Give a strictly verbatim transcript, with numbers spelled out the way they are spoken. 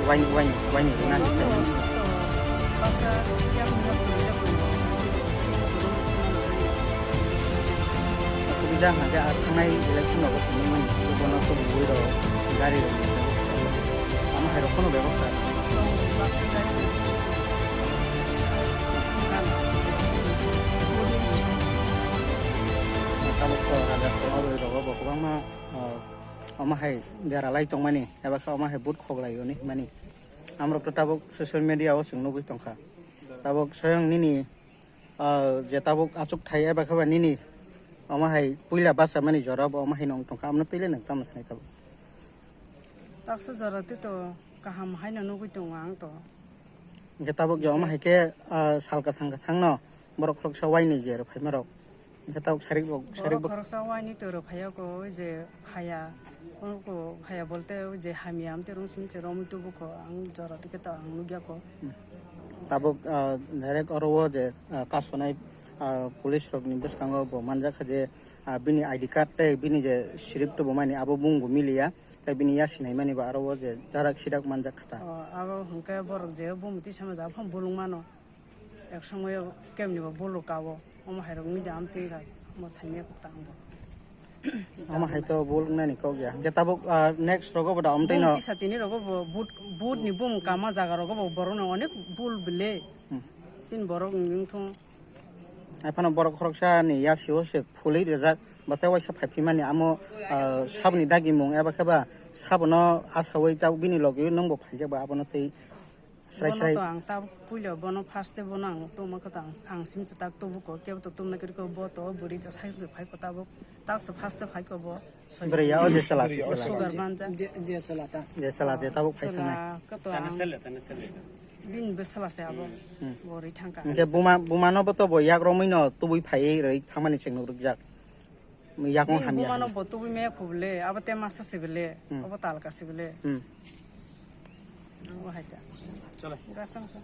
Waini, waini, waini, na. Asubida hwnkhe, ah, thangnai election rogo swnwi mani, bono to bui rok, gari rok ni bebosta, omo hai rok kono bebosta. Tabuk to raja to abo rogo bo kwbangma, ah, omo hai dera lai tongmani, eba khe omo hai vote khok lai oni mani. Amrok to tabuk social media o chwng nugwi tongkha. Tabuk soyang nini, ah, je tabuk achuk thai eba khe ba nini omo hai puila basa mani jora bo omo hai nong tongkha, amno twi le nang tamo sanai tabuk. Taksa jora tei to kaham haino nugwi tongo ang to. Hingke tabuk je omo hai khe, ah, sal kwthang kwthang no borok khoroksa waini je rw phaima rok. Hingke tabuk sarik rok, sarik Borok bok- khoroksa waini to rw phaiya ko, o je phaya. O ko phaya bolte o je hamya amte rung simi se romwi tubu ko, ang jora tike to ang nugya ko. Tabuk, ah, direct oro o je, ah, kasonai, ah, police rok ni bwskango bo manjak kha je, ah, bini I D card tei bini je slip tubu mani abo bung bo miliya. Tei bini ya sinai mani ba aro o je darak sirak manjak kha ta. O, abo hwnkhe borok je bumti sama ja phang bulung mano. Ek somoyo kemni bo bulu kao. Omo hai rok ni da am tin ga mo sai me kok ta ang bo. Omo hai to bul nani kok ya. Hingke tabuk, ah, next rogo bo da om tei no. Bumti sa tini rogo bo but, but ni bum kama jaga rogo bo borok no onek bul bile. Hmm. Sin borok ni wngthung. Ai phano borok khoroksa ni ya siwo se phulwi rijak. Bo tei waisa phai phimani amo, ah, saboni dagimung eba khe ba sabono asaui tabuk bini logi nung bo phaijak ba abono tei srai Bono srai. To ang tabuk puila bono first bono ang tongma khe to ang, ang simsa tak tubu ko kebo to tumna kiri ko bo to bwrwi to sai se phai ko tabuk tak se first phai ko bo. Bwrwi ya o je chwla se chwla. Sugar manja. Je, je chwla ta. Je chwla je tabuk phai thangnai. Chwla khe to ang. Bini bwsala se abo. Hmm. Bo rwi thangkha. Hingke buma, bumano bo to bo yak romwi no tubui phaiwi rwi thangmani chwng nuk rwkjak. Yakung hamya. Bumano bo tubui me khubule, abo te masa sibile, hmm, abo talka sibile. Hmm. Abo hai ta. Chalo. Gasang kha.